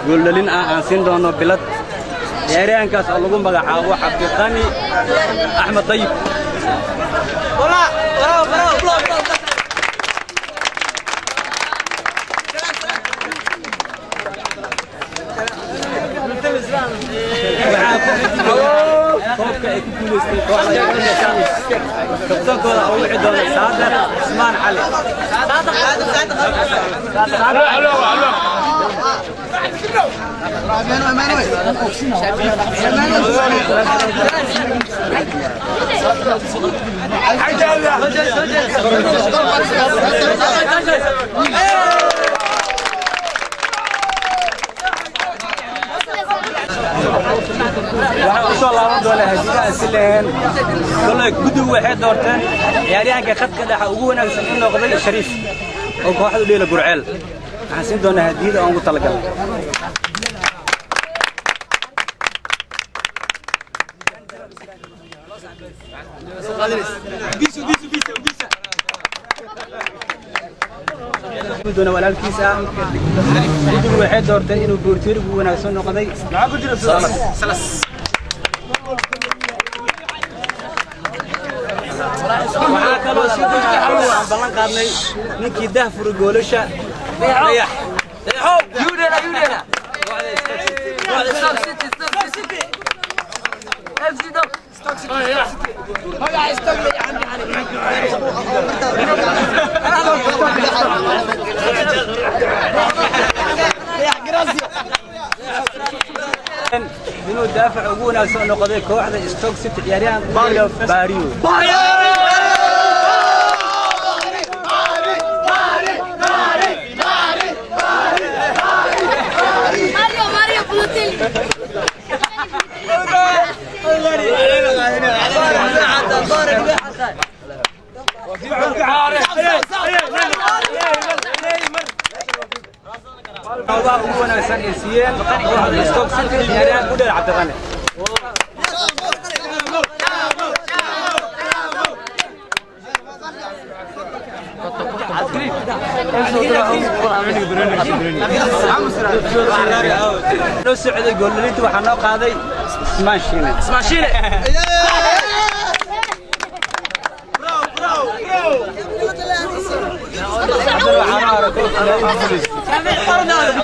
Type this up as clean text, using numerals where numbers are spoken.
Gooldhalin ah aan siin doono bilad ciyaaryahankaas oo lagu magacaabo Cabdiqani Axmed Dayib. Koobka ay ku guulaystay kooxda kabtankooda oo wici doona Saadaq Cismaan Cali. Waxaan usoo laaban doonaa hadiidaha si leheen. Koley guddigu waxay doorteen ciyaaryahanka khadka dhexa ugu wanaagsan in noqday Shariif oo kooxda dheela Gurceel. Waxaan siin doonaa hadiyada aan ugu talagalnay. Doona walaalkiis ah. Guddigu waxay doorteen inuu boortiir ugu wanaagsan noqday Salas. Waxaa kaloo si aan ballan qaadnay ninkii dahfura goolasha, Dayax. Inuu daafac ugu wanaagsan noqday kooxda Stoke City, ciyaaryahan Bario. Mario, Mario Balotelli. Xoogaha ugu wanaagsan ay siiyeen kooxda Stoke City, ciyaaryahan ku dheer Cabdiqani. Noo socday goollalinta waxaa noo qaaday Ismaan Shiine. Haddana waxaa noo hara koobka lagu guulaystay.